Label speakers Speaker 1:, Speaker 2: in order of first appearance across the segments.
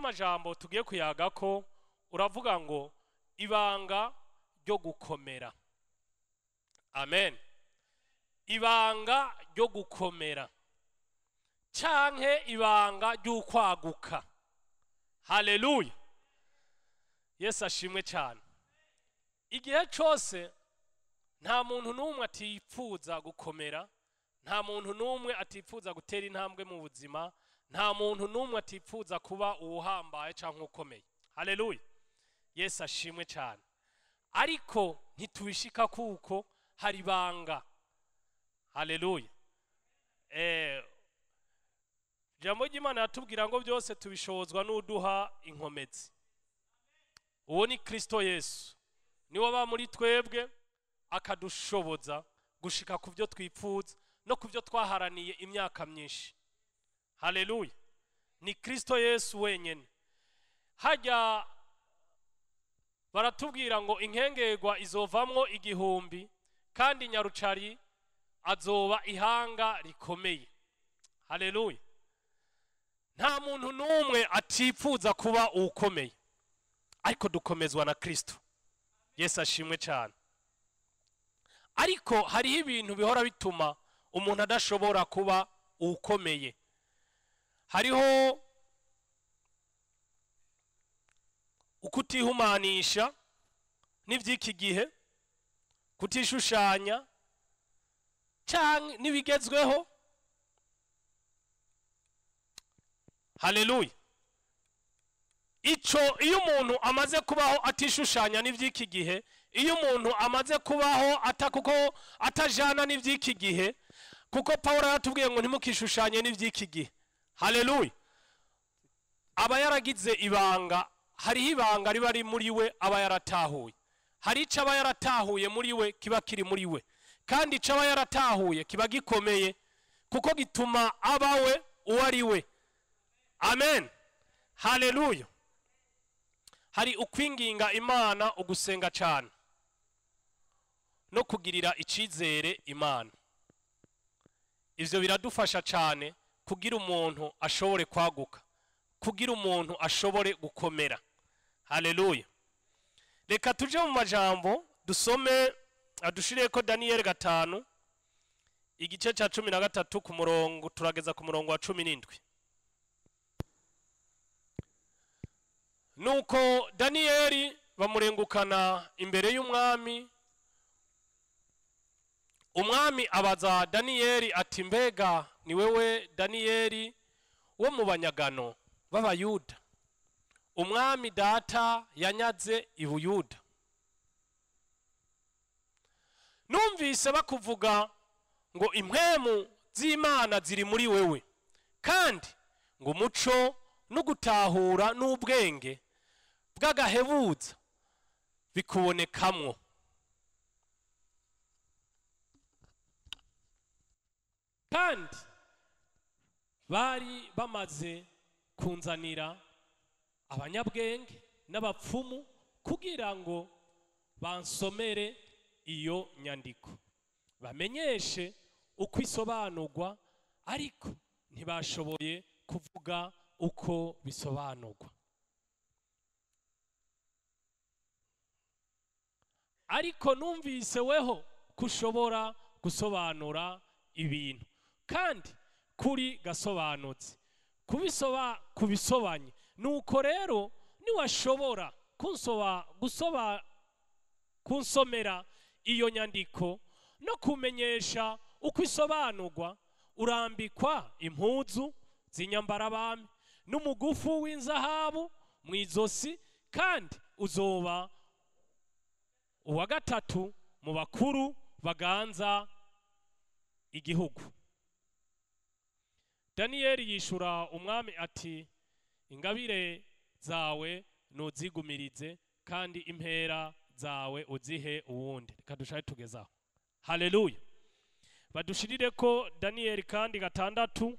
Speaker 1: w'amajambo tugiye kuyaga ko uravuga ngo ibanga ryo gukomera. Amen. Ibanga ryo gukomera canke ibanga ry'ukwaguka. Haleluya. Yesu ashimwe cyane. Igihe cyose nta muntu n'umwe atipfuza gukomera, nta muntu n'umwe atipfuza gutera intambwe mu buzima, nta muntu n'umwe atipfuza kuba uwuhambaye canke ukomeye. Haleluya. Yesu ashimwe cyane. Ariko ntitubishika kuko hari ibanga. Haleluya. Jambo ry'Imana yatubwira ngo byose tubishobozwa n'uduha inkomezi. Uwo ni Kristo Yesu. Niwe aba muri twebwe akadushoboza gushika ku byo twipfuza no ku byo twaharaniye imyaka myinshi. Haleluya. Ni Kristo Yesu wenyene. Hajya baratubwira ngo inkengerwa izovamwo 1000 kandi nyarucari azoba ihanga rikomeye. Haleluya. Nta muntu n'umwe atipfuza kuba ukomeye, ariko dukomezwa na Kristo. Yesu ashimwe cyane. Ariko hariho ibintu bihora bituma umuntu adashobora kuba ukomeye. Hariho ukutihumanisha n'ivy'iki gihe, kutishushanya canke n'ibigezweho. Haleluya. Ico iyo umuntu amaze kubaho atishushanya n'ivy'iki gihe, iyo umuntu amaze kubaho atakuko atajana n'ivy'iki gihe, kuko Paulo yaratubwiye ngo ntimukishushanye n'ivy'iki gihe. Haleluya. Aba yaragize ibanga, hariho ibanga riba ari muri we aba yaratahuye. Hari ico aba yaratahuye muri we kiba kiri muri we, kandi ico aba yaratahuye kiba gikomeye kuko gituma abawe uwo ari we. Amen. Haleluya. Hari ukwinginga Imana, ugusenga cyane no kugirira icizere Imana. Ivyo biradufasha cyane kugira umuntu ashobore kwaguka, kugira umuntu ashobore gukomera. Haleluya. Reka tuje mu majambo dusome, adushireko ko Daniel 5 igice ca 13 ku murongo, turageza ku murongo wa 17. Nuko Danieli bamurengukana imbere y'umwami. Umwami abaza Danieli ati mbega ni wewe Danieli wo mu banyagano b'Abayuda, umwami data yanyaze i Buyuda? Numvise bakuvuga ngo impwemu z'Imana ziri muri wewe, kandi ngo umuco no gutahura n'ubwenge bw'agahebuza bikubonekamwo. Kandi bari bamaze kunzanira abanyabwenge n'abapfumu kugira ngo bansomere iyo nyandiko, bamenyeshe uko isobanurwa, ariko ntibashoboye kuvuga uko bisobanurwa. Ariko numvise weho kushobora gusobanura ibintu, kandi kuri gasobanutse kubisobanye. Nuko rero niwashobora kunsomera iyo nyandiko no kumenyesha uko isobanurwa, urambikwa impuzu z'inyambarabami n'umugufu w'inzahabu mu izosi, kandi uzoba uwa gatatu mu bakuru baganza igihugu. Danieli yishura umwami ati ingabire zawe nuzigumirize, kandi impera zawe uzihe uwundi. Reka dushaye tugezaho. Haleluya. Badushirire ko Danieli kandi 6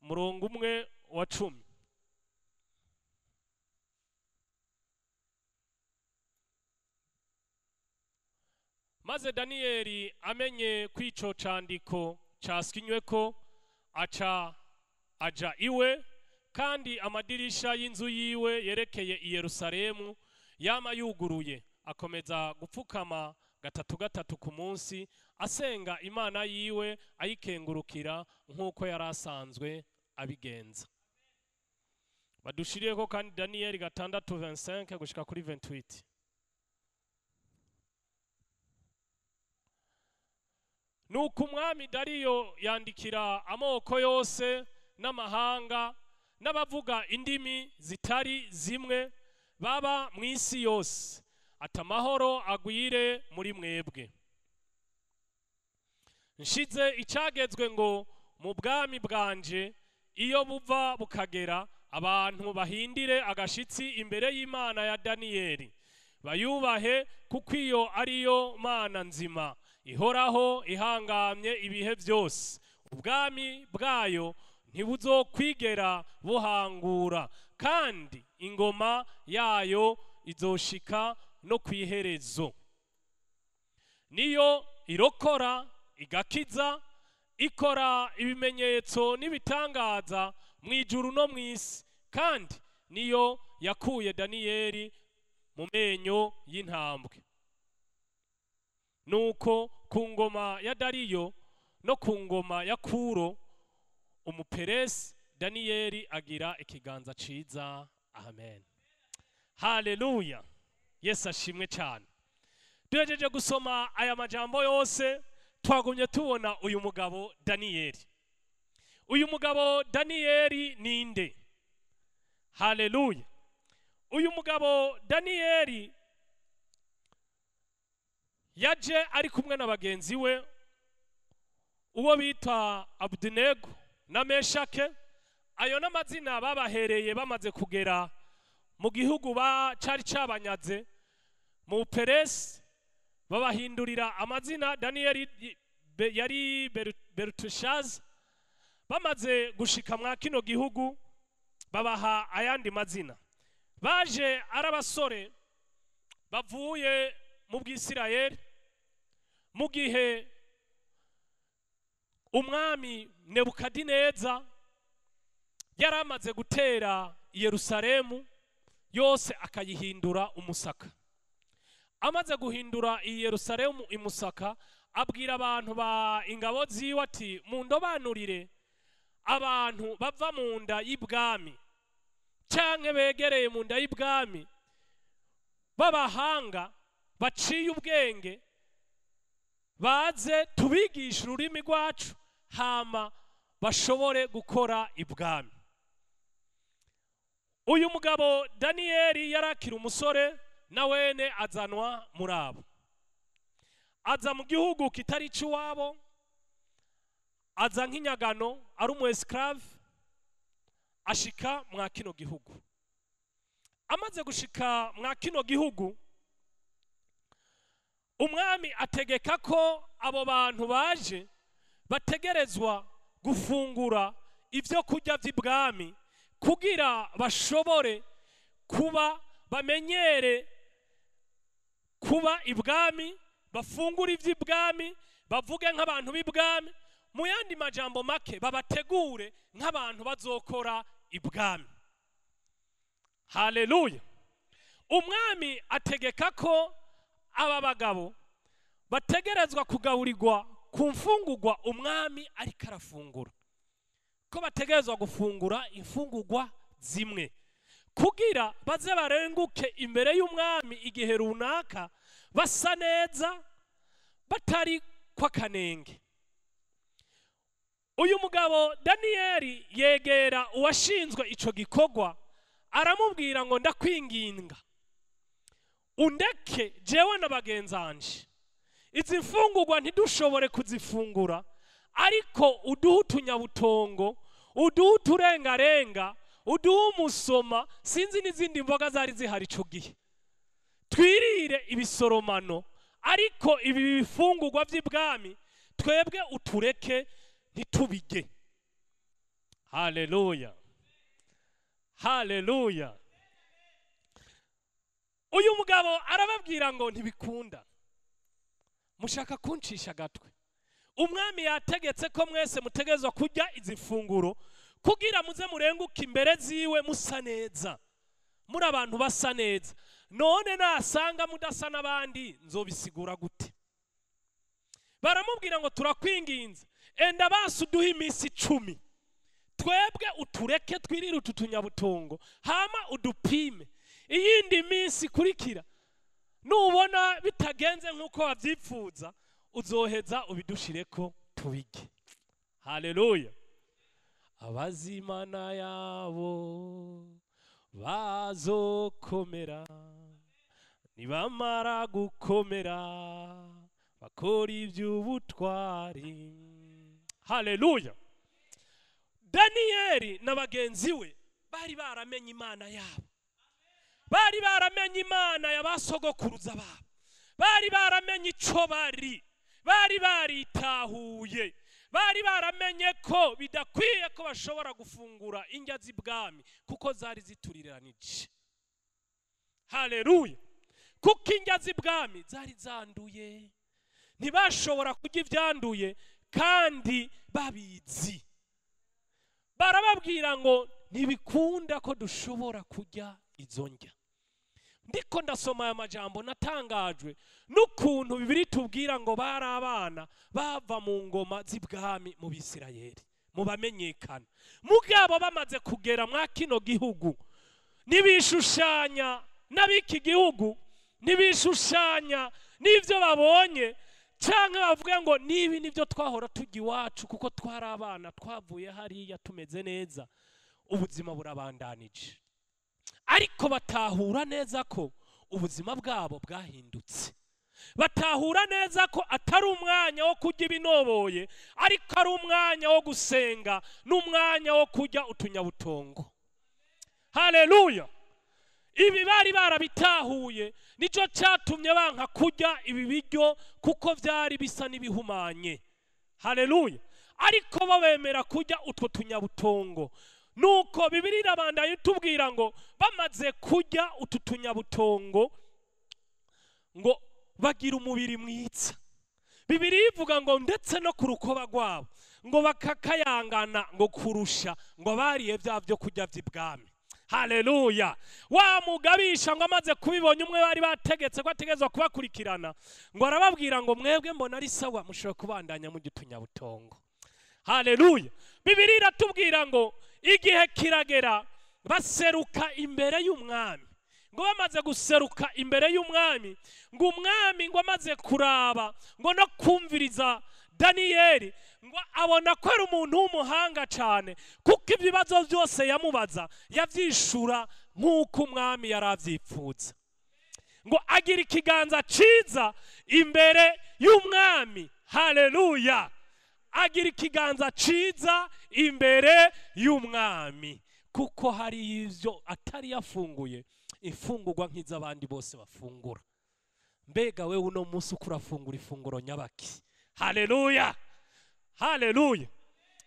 Speaker 1: murongo 1 wa 10. Maze Danieli amenye kwico candiko casinywe ko aca aja iwe, Kandi amadirisha y'inzu yiwe yerekeye i Yerusalemu yama yuguruye. Akomeza gupfukama gatatu gatatu ku munsi, asenga Imana yiwe, ayikengurukira nk'uko yari asanzwe abigenza. Badushiriyeko kandi Daniyeli 6:25 gushika kuri 28. Nuko umwami Dariyo yandikira amoko yose n'amahanga n'abavuga indimi zitari zimwe baba mu isi yose, ati: "Amahoro agwire muri mwebwe. Nshize icyagezwe ngo mu bwami bwanje, iyo buva bukagera, abantu bahindire agashitsi imbere y'Imana ya Daniyeli, bayubahe, kuko iyo ariyo Mana nzima ihoraho ihangamye ibihe byose. Ubwami bwayo ntibuzokwigera buhangura, kandi ingoma yayo izoshika no ku iherezo. Niyo irokora igakiza, ikora ibimenyetso n'ibitangaza mu ijuru no mu isi, kandi niyo yakuye Daniyeli mu menyo y'intambwe." Nuko ku ngoma ya Dariyo no ku ngoma ya Kuro Umuperesi, Daniyeli agira ikiganza ciza. Amen, haleluya, Yesu ashimwe cyane. Duhejeje gusoma aya majambo yose, twagumye tubona uyu mugabo Daniyeli. Uyu mugabo Daniyeli ninde? Haleluya. Uyu mugabo Daniyeli yaje ari kumwe na bagenzi we, uwo bita Abudinego na Meshake. Ayo n'amazina babahereye bamaze kugera mu gihugu ba cari cabanyaze mu Peresi, babahindurira amazina. Daniyeli yari Berutushaza. Bamaze gushika mwa kino gihugu, babaha ayandi mazina. Baje ari abasore bavuye mu Bwisirayeli mu gihe umwami Nebukadineza yari amaze gutera Yerusalemu yose, akayihindura umusaka. Amaze guhindura iyi Yerusalemu imusaka, abwira abantu ba ingabo ziwe ati: "Mundobanurire abantu bava mu nda y'ibwami canke begereye mu nda y'ibwami, b'abahanga baciye ubwenge, baze tubigishe ururimi rwacu, hama bashobore gukora ibwami." Uyu mugabo Daniyeli yarakira umusore, na wene azanwa muri abo. Aza mu gihugu kitari icy'iwabo, aza nk'inyagano, ari umu esclave. Ashika mwa kino gihugu. Amaze gushika mwa kino gihugu, umwami ategeka ko abo bantu baje bategerezwa gufungura ibyo kurya by'ibwami, kugira bashobore kuba bamenyere kuba ibwami, bafungura iby'ibwami, bavuge nk'abantu b'ibwami. Mu yandi majambo make, babategure nk'abantu bazokora ibwami. Haleluya. Umwami ategeka ko aba bagabo bategerezwa kugaburirwa ku mfungurwa umwami ariko arafungura, ko bategerezwa gufungura imfungurwa zimwe, kugira baze barenguke imbere y'umwami igihe runaka basa neza, batari kw'akanenge. Uyu mugabo Daniyeli yegera uwashinzwe ico gikorwa, aramubwira ngo: "Ndakwinginga, undeke jewe na bagenzanje, izi mfungurwa ntidushobore kuzifungura, ariko uduhe utunyabutongo, uduhe uturengarenga, uduhe umusoma." Sinzi n'izindi mboga zari zihari ico gihe. "Twirire ibisoromano, ariko ibi bifungurwa by'ibwami twebwe utureke ntitubige." Haleluya, haleluya. Uyu mugabo arababwira ngo: "Ntibikunda, mushaka kuncisha agatwe. Umwami yategetse ko mwese mutegerezwa kurya izi funguro." Kugira muze murenguke imbere ziwe musa neza, muri abantu basa neza. None nasanga mudasa n'abandi nzobisigura gute? Baramubwira ngo turakwinginze, enda basi uduhe iminsi 10, twebwe utureke twirire utu tunyabutongo, hama udupime iyindi minsi ikurikira. Nubona bitagenze nk'uko wabyipfuza, uzoheza ubidushireko tubige. Haleluya. Abazimana yabo bazokomera, nibamara gukomera bakora iby'ubutwari. Haleluya. Daniyeli na bagenzi we bari baramenye Imana yabo, bari baramenye Imana y'abasogokuruza babo, bari baramenye ico bari, bari baritahuye, bari baramenye ko bidakwiye ko bashobora gufungura indya z'ibwami kuko zari zituriranije. Haleluya. Kuko indya z'ibwami zari zanduye, ntibashobora kurya ibyanduye kandi babizi. Barababwira ngo ntibikunda ko dushobora kurya izo ndya. Ndiko ndasoma aya majambo natangajwe n'ukuntu Bibiliya itubwira ngo bari abana bava mu ngoma z'ibwami mu Bisirayeli, mu bamenyekana. Mugabo bamaze kugera mwa kino gihugu, nibishushanya n'abiki gihugu, nibishushanya n'ivyo babonye, canke bavuga ngo nibi nivyo twahora tujya iwacu kuko twari abana twavuye hariya tumeze neza, ubuzima burabandanije. Ariko batahura neza ko ubuzima bwabo bwahindutse, batahura neza ko atari umwanya wo kurya ibinoboye, ariko ari umwanya wo gusenga n'umwanya wo kurya utunyabutongo. Haleluya. Ibi bari barabitahuye, nico cyatumye banka kurya ibi biryo kuko byari bisa n'ibihumanye. Haleluya. Ariko bo bemera kurya utwo tunyabutongo. Nuko Bibiliya irabandanya itubwira ngo bamaze kurya utu tunyabutongo ngo bagira umubiri mwiza. Bibiliya ivuga ngo ndetse no ku rukoba rwabo ngo bakakayangana ngo kurusha ngo bariye bya byo kurya by'ibwami. Haleluya. Wa mugabisha ngo amaze kubibonye umwe bari bategetse ko ategezwa kubakurikirana, ngo arababwira ngo mwebwe mbona ari sawa, mushobora kubandanya mu gitunyabutongo. Haleluya. Bibiliya iratubwira ngo igihe kiragera baseruka imbere y'umwami. Ngo bamaze guseruka imbere y'umwami, ngo umwami ngo amaze kuraba ngo no kumviriza Daniyeli, ngo abona ko ari umuntu w'umuhanga cyane, kuko ibibazo byose yamubaza yavyishura nk'uko umwami yaravyipfuza. Ngo agira ikiganza ciza imbere y'umwami. Haleluya. Agira ikiganza ciza imbere y'umwami, kuko hari ivyo atari yafunguye ifungurwa nk'iz'abandi bose bafungura. Mbega wewe uno munsi uko urafungura ifunguro nyabaki? Haleluya. Haleluya.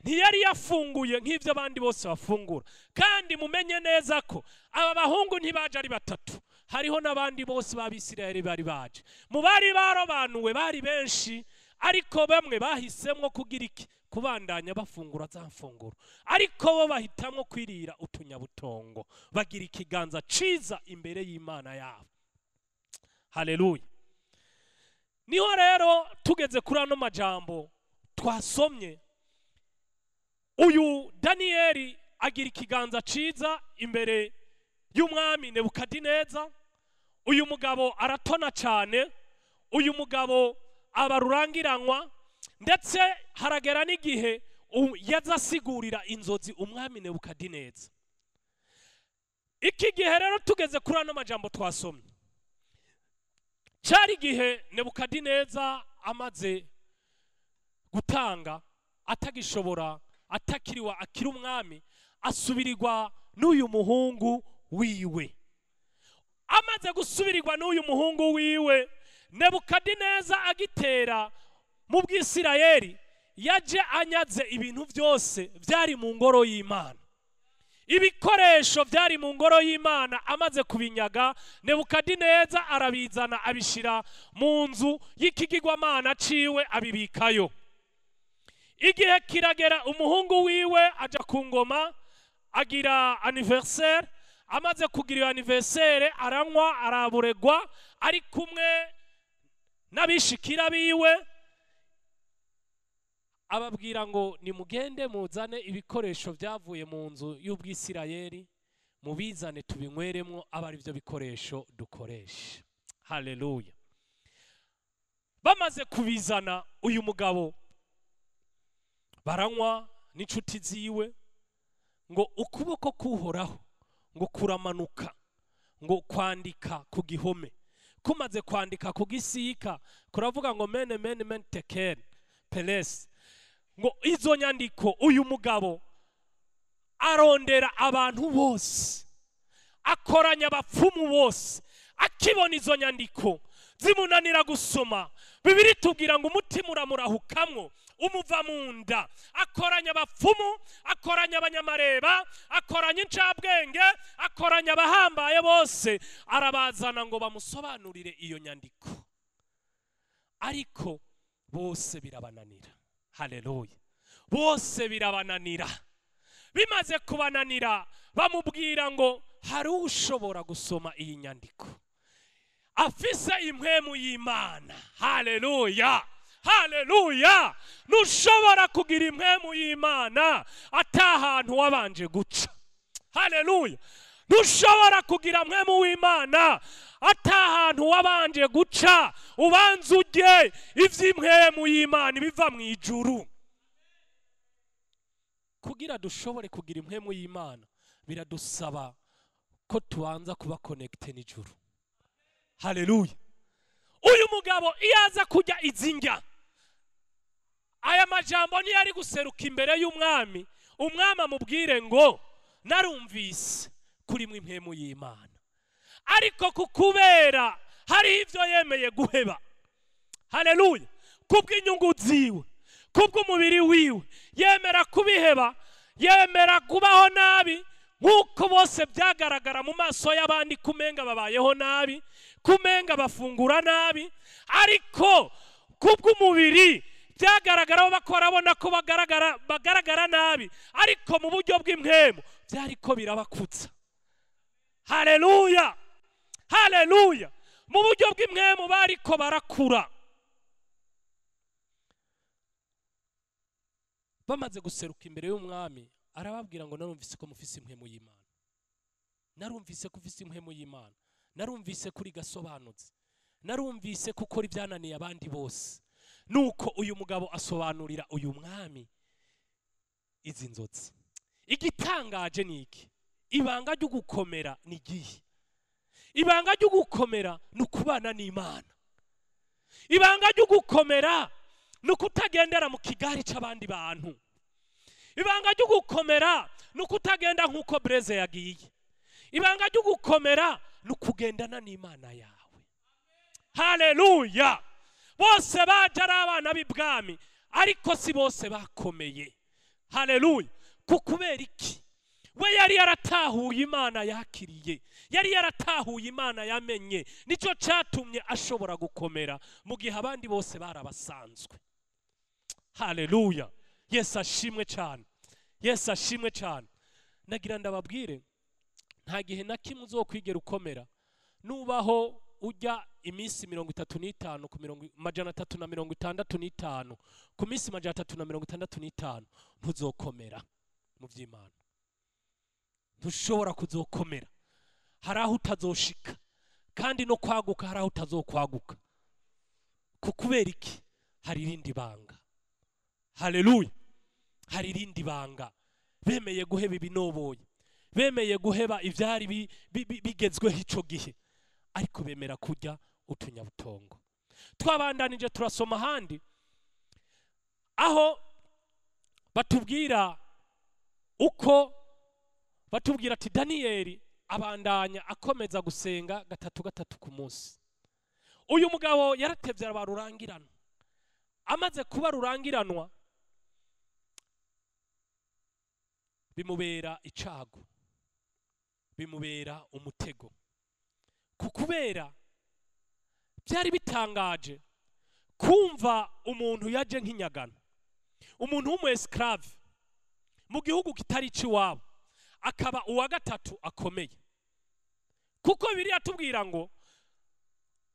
Speaker 1: Ntiyari yafunguye nk'ivyo abandi bose bafungura. Kandi mumenye neza ko aba bahungu ntibaje ari batatu, hariho n'abandi bose b'Abisirayeli bari baje. Mu bari barobanuwe bari benshi, ariko bamwe bahisemwo kugira iki? Kubandanya bafungura za mfunguro, ariko bo bahitamwo kwirira utunyabutongo, bagira ikiganza ciza imbere y'Imana yabo. Haleluya. Niho rero tugeze kuri ano majambo twasomye, uyu Daniyeli agira ikiganza ciza imbere y'umwami Nebukadineza. Uyu mugabo aratona cyane, uyu mugabo abarurangiranwa, ndetse haragera n'igihe yaza asigurira inzozi umwami Nebukadineza. Iki gihe rero tugeze kuri ano majambo twasomye, cyari igihe Nebukadineza amaze gutanga, atagishobora, atakiriwa, akiri umwami, asubirirwa n'uyu muhungu wiwe. Amaze gusubirirwa n'uyu muhungu wiwe, Nebukadineza agitera mu Bwisirayeli, yaje anyaze ibintu byose byari mu ngoro y'Imana. Ibikoresho byari mu ngoro y'Imana amaze kubinyaga, Nebukadineza arabizana abishira mu nzu y'ikigirwamana ciwe abibikayo. Igihe kiragera, umuhungu wiwe aja ku ngoma, agira anniversaire. Amaze kugira iyo anniversaire, aranywa, araburegwa, ari kumwe n'abishikira biwe. Ababwira ngo: "Nimugende muzane ibikoresho byavuye mu nzu y'ubwisirayeli, mubizane tubinyweremo, aba ari byo bikoresho dukoresha." Haleluya! Bamaze kubizana, uyu mugabo baranywa n'inshuti ziwe. Ngo ukuboko k'Uhoraho ngo kuramanuka, ngo kwandika ku gihome. Kumaze kwandika ku gisika, kuravuga ngo mene mene mene tekeni peresi. Ngo izo nyandiko, uyu mugabo arondera abantu bose, akoranya abapfumu bose. Akibona izo nyandiko zimunanira gusoma, Bibiliya itubwira ngo umutima uramurahukamwo, umuva mu nda. Akoranya abapfumu, akoranya abanyamareba, akoranya incabwenge, akoranya abahambaye bose, arabazana ngo bamusobanurire iyo nyandiko, ariko bose birabananira. Haleluya! Bose birabananira. Bimaze kubananira, bamubwira ngo hari ushobora gusoma iyi nyandiko afise impwemu y'Imana. Haleluya, haleluya! Ntushobora kugira impwemu y'Imana atahantu wabanje guca. Haleluya! Ntushobora kugira mpwemu w'Imana atahantu wabanje guca. Ubanza ujye iby'impwemu y'Imana biva mu ijuru. Kugira dushobore kugira impwemu y'Imana, biradusaba ko tubanza kuba connecté n'ijuru. Haleluya! Uyu mugabo iyo aza kujya izi ndya, aya majambo niyo ari guseruka imbere y'umwami, umwami amubwire ngo: "Narumvise kurimo impwemu y'Imana." Ariko kukubera hariho ibyo yemeye guheba, haleluya, kubw'inyungu ziwe, kubw'umubiri wiwe, yemera kubiheba, yemera kubaho nabi nk'uko bose byagaragara mu maso y'abandi, kumenga babayeho nabi, kumenga bafungura nabi. Ariko kubw'umubiri byagaragara bakora, abona ko bagaragara nabi, ariko mu buryo bw'impwemu byariko birabakutsa. Haleluya, haleluya! Mu buryo bw'impwemu bariko barakura. Bamaze guseruka imbere y'umwami, arababwira ngo: "Narumvise ko mufise impwemu y'Imana, narumvise ko ufise impwemu y'Imana, narumvise kuri gasobanutse, narumvise ko ukora ibyananiye abandi bose." Nuko uyu mugabo asobanurira uyu mwami izi nzozi. Igitangaje ni iki? Ibanga ryo gukomera ni igihe. Ibanga ryo gukomera ni ukubana n'Imana. Ibanga ryo gukomera ni ukutagendera mu kigari cy'abandi bantu. Ibanga ryo gukomera ni ukutagenda nk'uko Bureze yagiye. Ibanga ryo gukomera ni ukugendana n'Imana yawe. Haleluya! Bose baje ari abana b'ibwami, ariko si bose bakomeye. Haleluya! Kubera iki? We yari yaratahuye Imana yakiriye, yari yaratahuye Imana yamenye. Nicyo cyatumye ashobora gukomera mu gihe abandi bose barabasanzwe. Haleluya! Yesu ashimwe cyane, Yesu ashimwe cyane. Nagira ndababwire, nta gihe na kimwe uzokwigera ukomera nubaho ujya iminsi 35 ku 365, ku minsi 365. Ntuzokomera mu by'Imana, ntushobora kuzokomera. Hari aho utazoshika, kandi no kwaguka hari aho utazokwaguka. Kubera iki? Hari irindi banga. Haleluya! Hari irindi banga. Bemeye guheba ibinoboye, bemeye guheba ibyari bigezweho icyo gihe, ariko bemera kujya utunyabutongo. Twabandanije turasoma ahandi aho batubwira uko batubwira ati Daniyeli abandanya akomeza gusenga gatatu gatatu ku munsi. Uyu mugabo yaratevye araba rurangiranwa. Amaze kuba rurangiranwa, bimubera icago, bimubera umutego. Kukubera byari bitangaje kumva umuntu yaje nk'inyagano, Umuntu w'umu esclave mu gihugu kitari iwabo akaba uwa gatatu akomeye, kuko Bibiliya tubwira ngo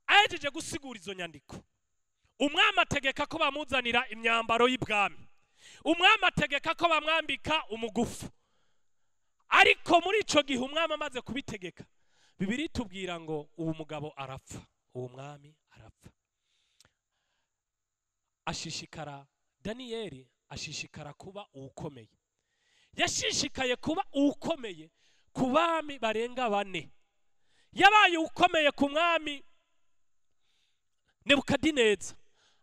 Speaker 1: ahejeje gusigura izo nyandiko, umwami ategeka ko bamuzanira imyambaro y'ibwami, umwami ategeka ko bamwambika umugufu. Ariko muri ico gihe umwami amaze kubitegeka, Bibiliya itubwira ngo uwo mugabo arapfa, uwo mwami arapfa. Ashishikara Daniyeli ashishikara kuba uwukomeye. Yashishikaye kuba uwukomeye ku bami barenga bane. Yabaye uwukomeye ku mwami Nebukadineza,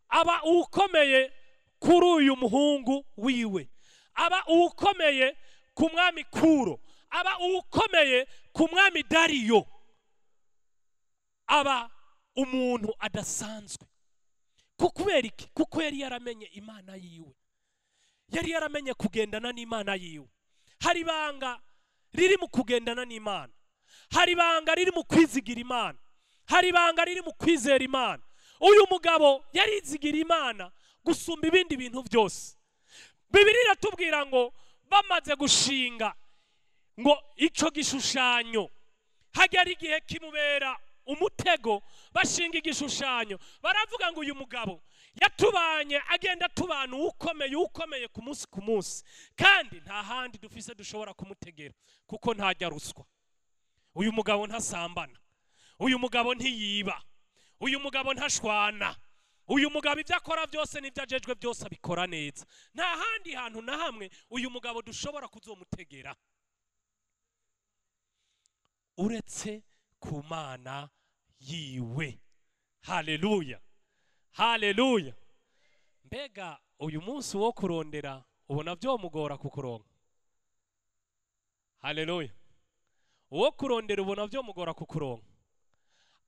Speaker 1: aba uwukomeye kuri uyu muhungu wiwe, aba uwukomeye ku mwami Kuro, aba uwukomeye ku mwami Dariyo. Aba umuntu adasanzwe. Kubera iki? Kuko yari yaramenye Imana yiwe, yari yaramenye kugendana n'Imana yiwe. Hari ibanga riri mu kugendana n'Imana, hari ibanga riri mu kwizigira Imana, hari ibanga riri mu kwizera Imana. Uyu mugabo yarizigira Imana gusumba ibindi bintu byose. Bibiliya iratubwira ngo bamaze gushinga ngo ico gishushanyo, hagera igihe kimubera umutego, bashinga igishushanyo, baravuga ngo uyu mugabo yatubanye agenda tubana ukomeye ukomeye ku munsi ku munsi, kandi nta handi dufise dushobora kumutegera kuko ntajya ruswa. Uyu mugabo ntasambana, uyu mugabo ntiyiba, uyu mugabo ntashwana, uyu mugabo ibyo akora byose n'ibyo ajejwe byose abikora neza. Nta handi hantu na hamwe uyu mugabo dushobora kuzomutegera uretse ku Mana yiwe. Haleluya, haleluya. Mbega uyu munsi wo kurondera ubona byomugora kukuronka? Haleluya. Uwo kurondera ubona byomugora kukuronka.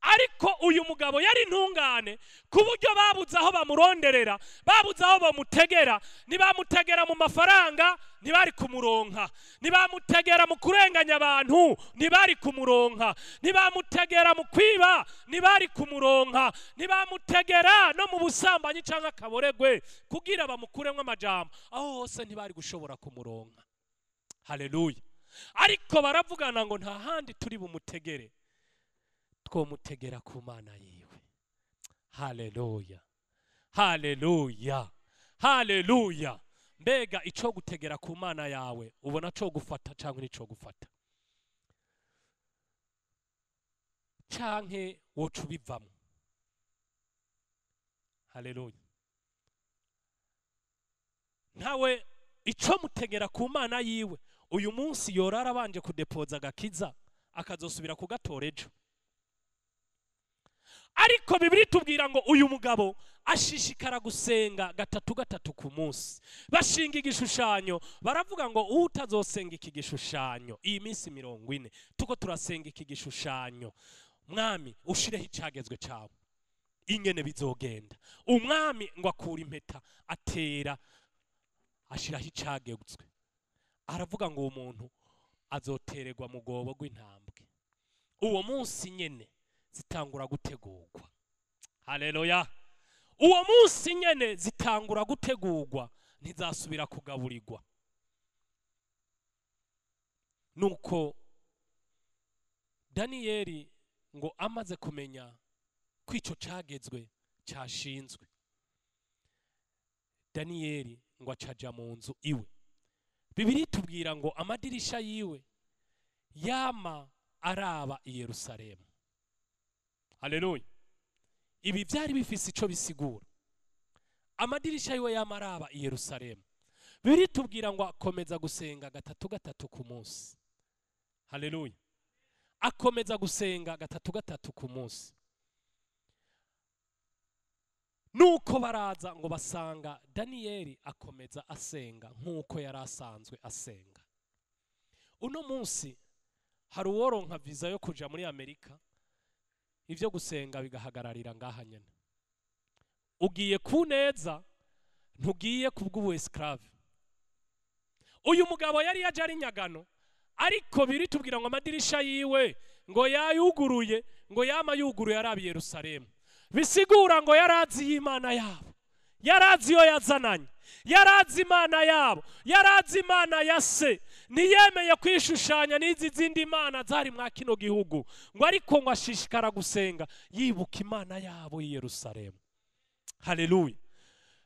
Speaker 1: Ariko uyu mugabo yari intungane ku buryo babuze aho bamuronderera, babuze aho bamutegera. Nibamutegera mu mafaranga ntibari kumuronka, nibamutegera mu kurenganya abantu ntibari kumuronka, nibamutegera mu kwiba ntibari kumuronka, nibamutegera no mu busambanyi cyangwa akaboregwe kugira bamukuremwo amajambo, aho hose ntibari gushobora kumuronka. Haleluya. Ariko baravugana ngo nta handi turi bumutegere, twomutegera ku Mana yiwe. Haleluya, haleluya, haleluya. Mbega ico gutegera ku Mana yawe ubona co gufata canke nico gufata, canke woca ubivamo? Haleluya. Ntawe ico mutegera ku Mana yiwe uyu munsi yorara abanje kudepoza agakiza akazosubira kugatora ejo. Ariko Bibiliya itubwira ngo uyu mugabo ashishikara gusenga gatatu gatatu ku munsi. Bashinga igishushanyo, baravuga ngo utazosenga iki gishushanyo iyi minsi 40 tuko turasenga iki gishushanyo, mwami ushireho icagezwe cawe ingene bizogenda. Umwami ngo akura impeta atera ashiraho icagezwe, aravuga ngo uwo muntu azotererwa mu gobo rw'intambwe. Uwo munsi nyene zitangura gutegurwa. Haleluya. Uwo munsi nyene zitangura gutegurwa, ntizasubira kugaburirwa. Nuko Daniyeli ngo amaze kumenya ko ico cagezwe cashinzwe, Daniyeli ngo acaja mu nzu iwe. Bibiliya itubwira ngo amadirisha yiwe yama araba i Yerusalemu. Haleluya. Ibi byari bifise ico bisigura. Amadirisha yiwe yama araba i Yerusalemu. Bibiliya itubwira ngo akomeza gusenga gatatu gatatu ku munsi. Haleluya. Akomeza gusenga gatatu gatatu ku munsi. Nuko baraza ngo basanga Daniyeli akomeza asenga nkuko yari asanzwe asenga. Uno munsi hari uworonka visa yo kuja muri Amerika, ivyo gusenga bigahagararira ngaha nyene. Ugiye ku neza, ntugiye kubw'ubu esclave. Uyu mugabo yari yaje ari nyagano, ariko biri tubwira ngo amadirisha yiwe ngo yayuguruye, ngo yama yuguruye arabi Yerusalemu. Bisigura ngo yarazi y'Imana yabo, yarazi yo yazananye, Yarazi Imana yabo, yarazi Imana ya se, ntiyemeye kwishushanya n'izi zindi mana zari mwa kino gihugu, ngo ariko ngo ashishikara gusenga yibuka Imana yabo y'i Yerusalemu. Haleluya.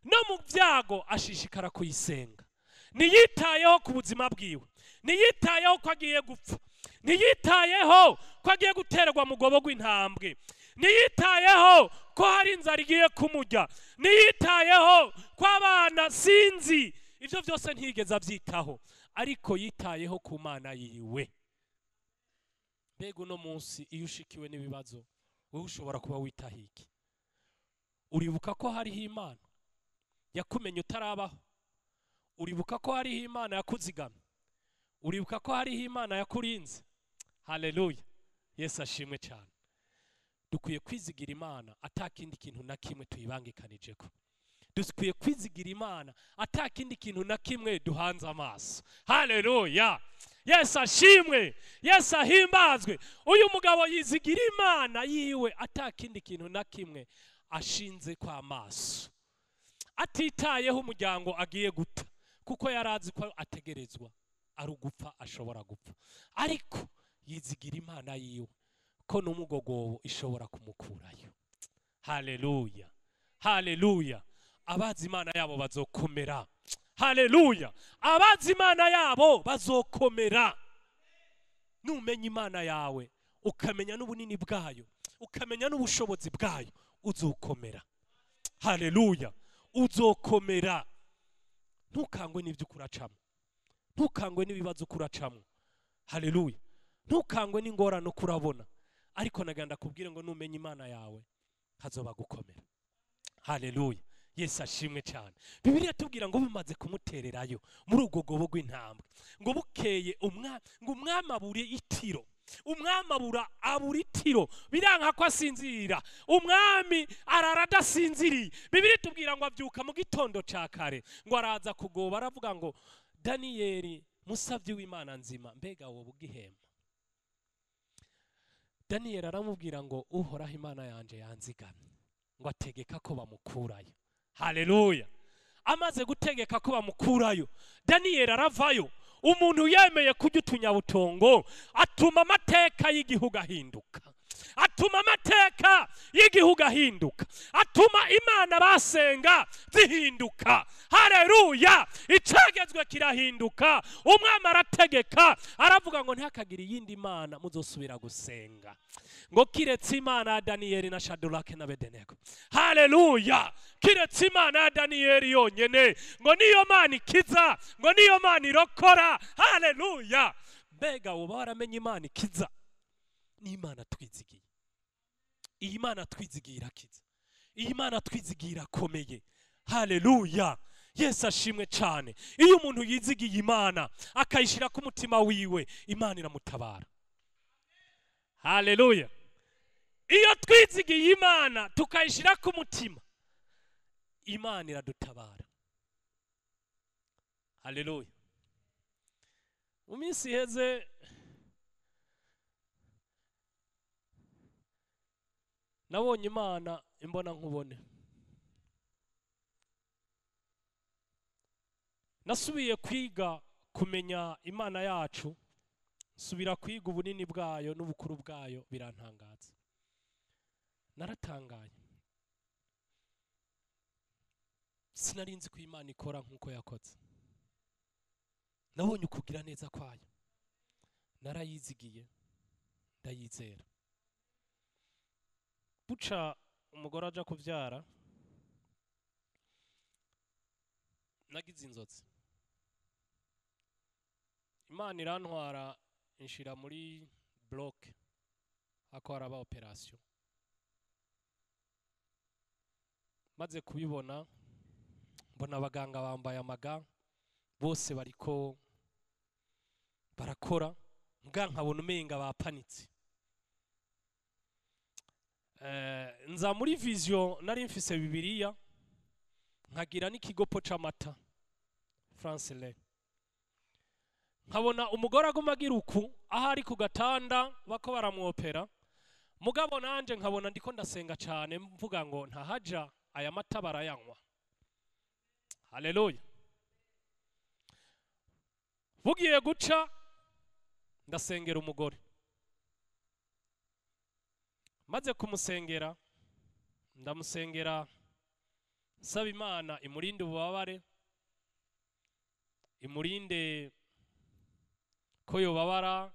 Speaker 1: No mu byago ashishikara kuyisenga. Ntiyitayeho ku buzima bwiwe, ntiyitayeho ko agiye gupfa, ntiyitayeho ko agiye guterwa mu gobo rw'intambwe, ntiyitayeho ko hari inzara igiye kumurya, ntiyitayeho ko abana sinzi, ibyo byose ntiyigeze abyitaho, ariko yitayeho ku Mana yiwe. Mbega uno munsi iyo ushikiwe n'ibibazo, wowe ushobora kuba witahiye iki? Uribuka ko hariho Imana yakumenye utarabaho? Uribuka ko hariho Imana yakuzigamye? Uribuka ko hariho Imana yakurinze? Haleluya. Yesu ashimwe cyane. Dukwiye kwizigira Imana atakindi kintu na kimwe tuyibangikanijeko. Dukwiye kwizigira Imana atakindi kintu na kimwe duhanze amaso. Haleluya. Yesu ashimwe, Yesu ahimbazwe. Uyu mugabo yizigira Imana yiwe atakindi kintu na kimwe ashinze kwa amaso, atitayeho umuryango agiye guta, kuko yarazi ko ategerezwa ari ugupfa, ashobora gupfa, ariko yizigira Imana yiwe ko n'umugogobo ishobora kumukurayo. Haleluya, haleluya. Abazi Imana yabo bazokomera. Haleluya. Abazi Imana yabo bazokomera. Numenya Imana yawe, ukamenya n'ubunini bwayo, ukamenya n'ubushobozi bwayo, uzokomera. Haleluya, uzokomera. Ntukangwe n'ibyo ukuracamo, ntukangwe n'ibibazo ukuracamo. Haleluya. Ntukangwe n'ingorane ukurabona, ariko naganda kubwire ngo numenya Imana yawe hazoba gukomera. Haleluya. Yesu ashimwe cyane. Bibiliya tubwira ngo bimaze kumutererayo muri ubwo gobo rw'intambwe, ngo bukeye ngo umwami abure itiro, umwami abura itiro, biranka ko asinzira, umwami arara adasinziriye. Bibiliya tubwira ngo abyuka mu gitondo ca kare, ngo araza kugoba, aravuga ngo Daniyeli musavyi w'Imana nzima, mbega wowe ugihema? Daniyeli aramubwira ngo Uhoraho Imana yanje yanzigamye, ngo ategeka ko bamukurayo. Haleluya. Amaze gutegeka ko bamukurayo, Daniyeli aravayo. Umuntu yemeye kurya utunyabutongo atuma amateka y'igihugu ahinduka, atuma amateka y'igihugu ahinduka, atuma Imana basenga zihinduka. Haleluya. Icagezwe kirahinduka. Umwami arategeka, aravuga ngo ntihakagire iyindi mana muzosubira gusenga, ngo kiretse Imana ya Daniyeli na Shadurake na Abedenego. Haleluya. Kiretse Imana ya Daniyeli yonyene, ngo niyo Mana ikiza, ngo niyo Mana irokora. Haleluya. Mbega woba waramenye Imana ikiza? Ni Imana twizigiye. Iyi Mana twizigiye irakiza, iyi Mana twizigiye irakomeye. Haleluya. Yesu ashimwe cyane. Iyo umuntu yizigiye Imana akayishira ku mutima wiwe, Imana iramutabara. Haleluya. Iyo twizigiye Imana tukayishira ku mutima, Imana iradutabara. Haleluya. Mu minsi iheze nabonye Imana imbona nkubone. Nasubiye kwiga kumenya Imana yacu, subira kwiga ubunini bwayo n'ubukuru bwayo, birantangaza. Naratangaye. Sinari nzi ko Imana ikora nkuko yakoze. Nabonye ukugira neza kwayo, narayizigiye, ndayizera. Buca umugore aja kuvyara, nagize inzozi. Imana irantwara inshira muri block hako haraba operation. Maze kubibona mbona abaganga bambaye amaga bose bariko barakora, mbwa nkabona umenga bapanitse. Nza muri vision nari mfise Bibiliya, nkagira n'ikigopo c'amata Francele. Nkabona umugore aguma agira uku aho ari ku gatanda bako baramwopera, mugabo nanje nkabona ndiko ndasenga cyane mvuga ngo ntahaja aya mata barayanywa. Haleluya. Bugiye guca ndasengera umugore. Maze kumusengera, ndamusengera nsaba Imana imurinde ububabare, imurinde ko yobabara.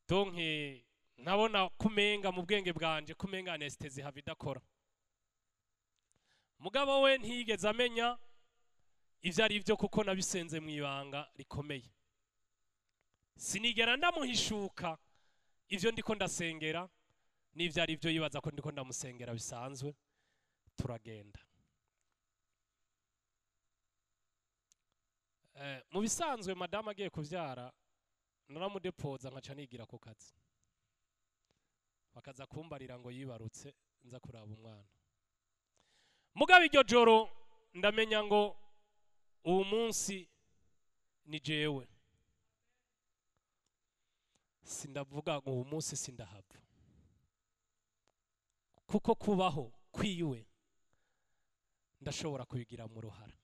Speaker 1: Donke nkabona kumenga mu bwenge bwanje kumenga anesthésie hava idakora. Mugabo we ntiyigeze amenya ivyo ari byo, kuko nabisenze mu ibanga rikomeye. Sinigera ndamuhishuka ivyo ndiko ndasengera n'ivyo ari byo, yibaza ko ndiko ndamusengera bisanzwe. Turagenda. Mu bisanzwe madamu agiye kuvyara naramudepoza nkaca nigira ku kazi, bakaza kumbarira ngo yibarutse, nza kuraba umwana. Mugabo iryo joro ndamenya ngo uwu munsi ni jewe. Sindavuga ngo uwu munsi sindahava, kuko kubaho kwiwe ndashobora kubigira mu ruhara.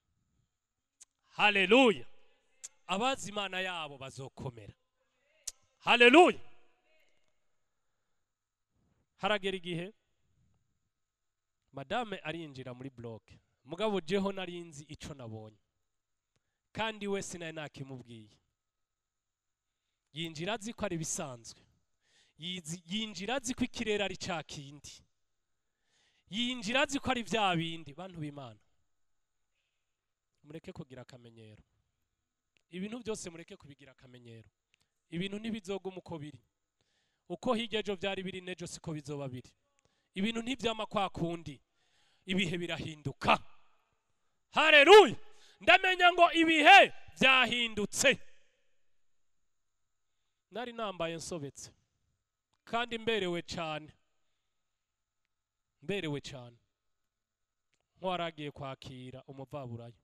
Speaker 1: Haleluya. Abazi Imana yabo bazokomera. Haleluya. Haragera igihe madame arinjira muri bloc, mugabo jeho narinzi ico nabonye, kandi we sinari nakimubwiye. Yinjira azi ko ari bisanzwe, yinjira azi ko ikirere ari ca kindi, yinjira azi ko ari vya bindi. Bantu b'Imana, mureke kugira akamenyero. Ibintu byose mureke kubigira akamenyero. Ibintu ntibizoguma uko biri. Uko hirya ejo byari biri, n'ejo siko bizoba biri. Ibintu ntibyama kwa kundi, ibihe birahinduka. Haleluya. Ndamenya ngo ibihe byahindutse. Nari nambaye nsobetse kandi mberewe cyane, mberewe cyane, nk'uwaragiye kwakira umuvaburayo.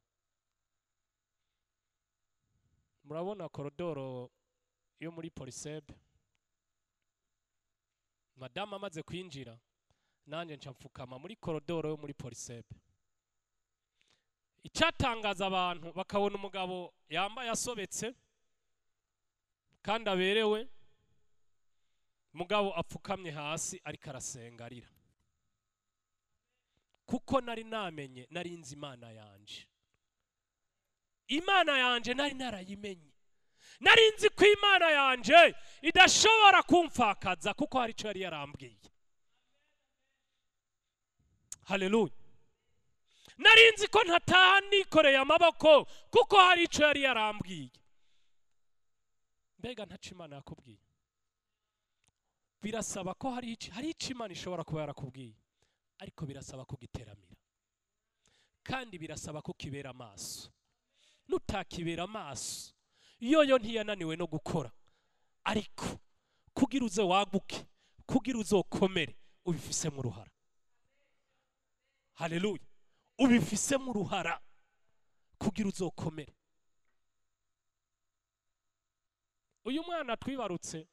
Speaker 1: Murabona korodoro yo muri polisebe. Madamu amaze kwinjira, nanjye nca mfukama muri korodoro yo muri polisebe. Icyatangaza abantu bakabona umugabo yambaye asobetse kandi aberewe, mugabo apfukamye hasi ariko arasenga arira. Kuko nari namenye, nari nzi Imana yanje. Imana yanje nari narayimenye. Nari nzi ko Imana yanje idashobora kumfakaza, kuko hari icyo yari yarambwiye. Haleluya. Nari nzi ko ntataha nikoreye amaboko, kuko hari icyo yari yarambwiye. Mbega ntaco Imana yakubwiye? Birasaba ko hari icyo Imana ishobora kuba yarakubwiye, ariko birasaba kugiteramira, kandi birasaba ko kibera amaso. Nutakibera amaso, yoyo ntiyananiwe no gukora, ariko kugira uze waguke, kugira uzokomere, ubifisemo uruhara. Haleluya. Ubifisemo uruhara kugira uzokomere. Uyu mwana twibarutse,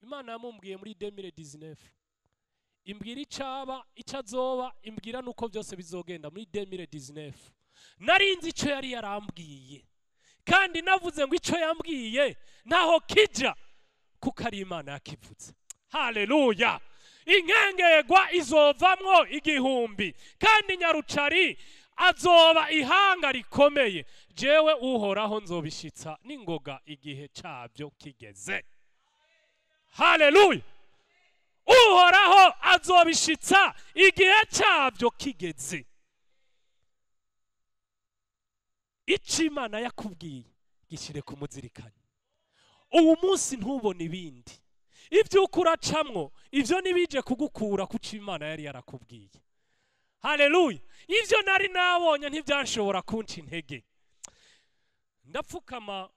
Speaker 1: Imana yamumbwiye muri 2019, imbwira icaba, icyo azoba, imbwira nuko byose bizogenda muri 2019. Narinzi icyo yari yarambwiye, kandi navuze ngo icyo yambwiye ntaho kija, kuko ari Imana yakivutse. Haleluya. Inkengerwa izovamwo 1000, kandi nyarucari azoba ihanga rikomeye. Jewe Uhoraho nzobishitsa n'ingoga igihe cabyo kigeze. Haleluya. Uhoraho azobishitsa igihe cabyo kigeze. Icyo Imana yakubwiye gishyire ku muzirikanye. Ubu munsi ntubone ibindi, ibyo ukuracamwo ibyo nibije kugukura ku cyo Imana yari yarakubwiye. Haleluya. Ibyo nari nabonye ntibyanshobora kunca intege. Ndapfukama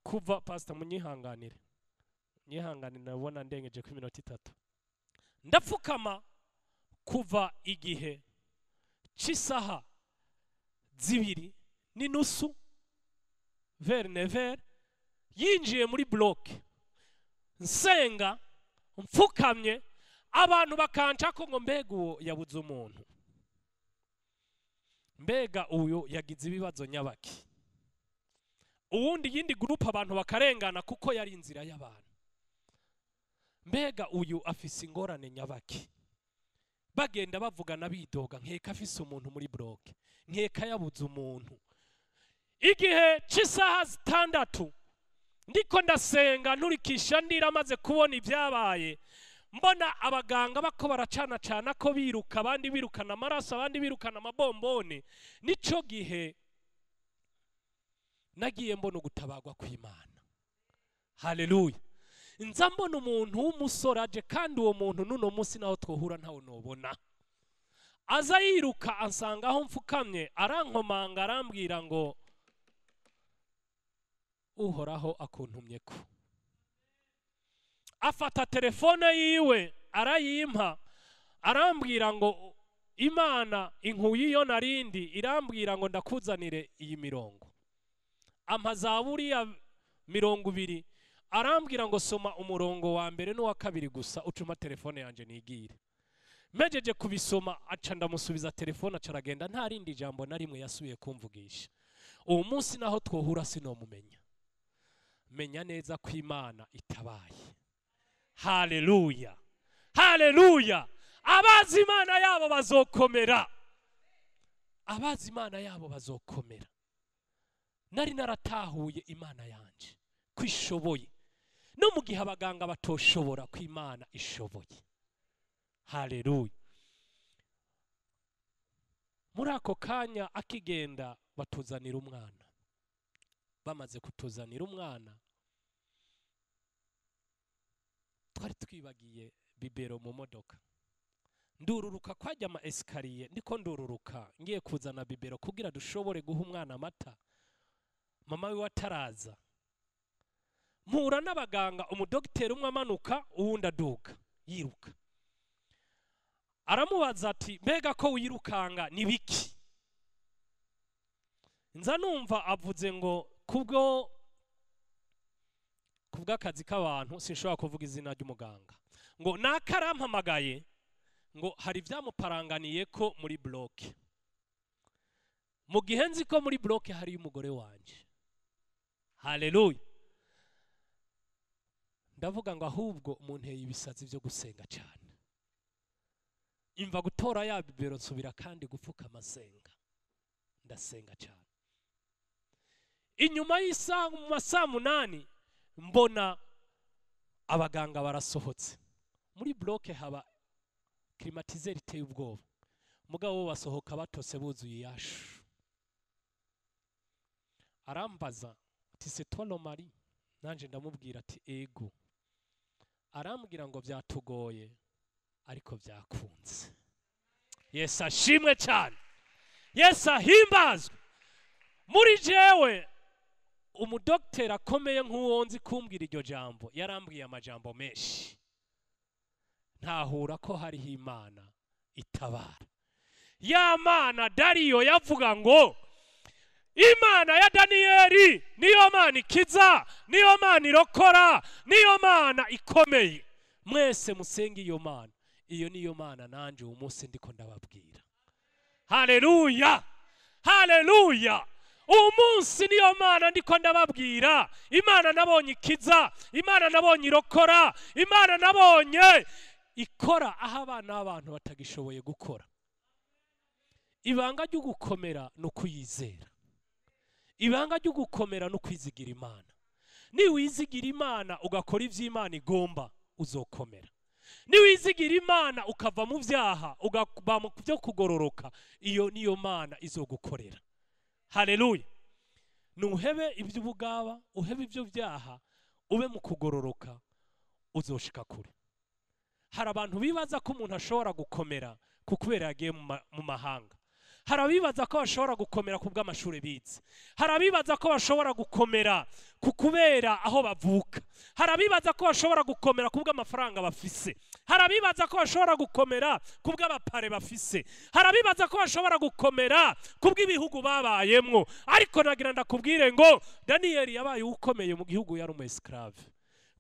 Speaker 1: kuva, pastor munyihanganire, nyihanganire, nabona ndengeje ku minota 3. Ndapfukama kuva igihe c'isaha 2:30 vers 9 yinjiye muri bloc, nsenga mfukamye, abantu bakanca ko ngo mbega uwo yabuze umuntu, Mbega uyu yagize ibibazo nyabaki? Uwundi yindi groupe abantu bakarengana kuko yari inzira y'abantu. Mbega uyu afise ingorane nyabaki? Bagenda bavugana bidoga, nkeka afise umuntu muri bloc, nkeka yabuze umuntu. Igihe c'isaha 6 ndiko ndasenga nturikisha ndira, maze kubona ibyabaye, mbona abaganga bako baracana cana ko biruka, abandi birukana amaraso, abandi birukana amabombone. Nico gihe nagiye mbona ugutabagwa kw'Imana. Haleluya. Nza mbona umuntu w'umusore aje, kandi uwo muntu nuno munsi naho twohura ntawe nobona. Aza yiruka ansanga aho mfukamye, arankomanga, arambwira ngo Uhoraho akuntumye ko. Afata telefone yiwe arayimpa, arambwira ngo Imana inkuye iyo narindi, irambwira ngo ndakuzanire iyi mirongo. Ampa Zaburi ya 20, arambwira ngo soma umurongo wa mbere n'uwa kabiri gusa, ucuma telefone yanje nigire. Mejeje kubisoma aca ndamusubiza telefone, aca aragenda, nta rindi jambo na rimwe yasubiye kumvugisha. Uwo munsi naho twohura sinomumenya. Menya neza ko Imana itabaye. Haleluya, haleluya. Abazi Imana yabo bazokomera, abazi Imana yabo bazokomera. Nari naratahuye Imana yanje kwishoboye, no mu gihe abaganga batoshobora, ko Imana ishoboye. Haleluya. Muri ako kanya akigenda batuzanira umwana. Bamaze kutuzanira umwana, twari twibagiye biberon mu modoka. Ndururuka kwajya ama escalier, ndiko ndururuka ngiye kuzana biberon kugira dushobore guha umwana amata, mama wiwe ataraza. Mpura n'abaganga, umudogiteri umwe amanuka, uwundi aduga yiruka. Aramubaza ati mbega ko wirukanga ni biki? Nza numva avuze ngo kubwo kubw'akazi k'abantu sinshobora kuvuga izina ry'umuganga, ngo nakarampamagaye ngo hari ibyamuparanganiye ko muri bloc, mu gihe nzi ko muri bloc hari umugore wanje. Haleluya. Ndavuga ngo ahubwo munteye ibisazi byo gusenga cyane. Imva gutora ya biberon nsubira kandi gupfuka amasenga, ndasenga cyane. Inyuma y'isaha mu masaha 8 mbona abaganga barasohotse. Muri bloc haba climatiseur iteye ubwoba, mugabo basohoka batose buzuye yashu. Arambaza ati c'est toi le mari? Nanje ndamubwira ati ego. Arambwira ngo byatugoye ariko byakunze. Yesu ashimwe cyane, Yesu ahimbazwe. Muri jewe umudokiteri akomeye nk'uwo nzi kumbwira iryo jambo, yarambwiye amajambo menshi, ntahura ko hariho Imana itabara. Ya Mana Dariyo yavuga ngo Imana ya Daniyeli niyo Mana ikiza, niyo Mana irokora, niyo Mana ikomeye. Mwese musenge iyo Mana. Iyo niyo Mana nanje uwo munsi ndiko ndababwira. Haleluya, haleluya. Uwo munsi niyo Mana ndiko ndababwira. Imana nabonye ikiza, Imana nabonye irokora, Imana nabonye ikora aho abana b'abantu batagishoboye gukora. Ibanga ryo gukomera no kuyizera, ibanga ryo gukomera no kwizigira Imana. Niwizigira Imana ugakora ivy'Imana igomba, uzokomera. Niwizigira Imana ukava mu vyaha ugaba mu byo kugororoka, iyo niyo Mana izogukorera. Haleluya. Nuhebe iby'ubugaba, uhebe ibyo vyaha, ube mu kugororoka, uzoshika kure. Hari abantu bibaza ko umuntu ashobora gukomera kubera yagiye mu mahanga. Hari abibaza ko bashobora gukomera ku bw'amashuri bize. Hari abibaza ko bashobora gukomera ku kubera aho bavuka. Hari abibaza ko bashobora gukomera ku bw'amafaranga bafise. Hari abibaza ko bashobora gukomera ku bw'abapare bafise. Hari abibaza ko bashobora gukomera ku bw'ibihugu babayemwo. Ariko nagira ndakubwire ngo Daniyeli yabaye ukomeye mu gihugu yari umu esclave,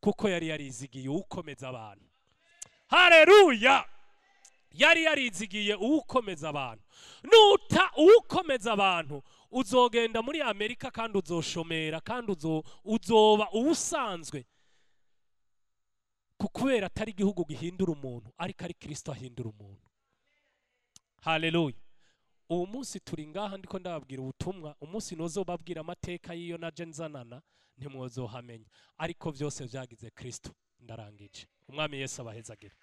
Speaker 1: kuko yari yarizigiye ukomeza abantu. Haleluya. Yari yarizigiye uwukomeza abantu. Nuta uwukomeza abantu, uzogenda muri Amerika kandi uzoshomera, kandi uzoba uwusanzwe, kubera atari igihugu gihindura umuntu, ariko ari Kristo ahindura umuntu. Haleluya! Uwo munsi turi ngaha, ndiko ndababwira ubutumwa. Umunsi nozobabwira amateka y'iyo naje nzanana, ntimwozohamenya, ariko byose byagize Kristo. Ndarangije. Umwami Yesu abahezagire.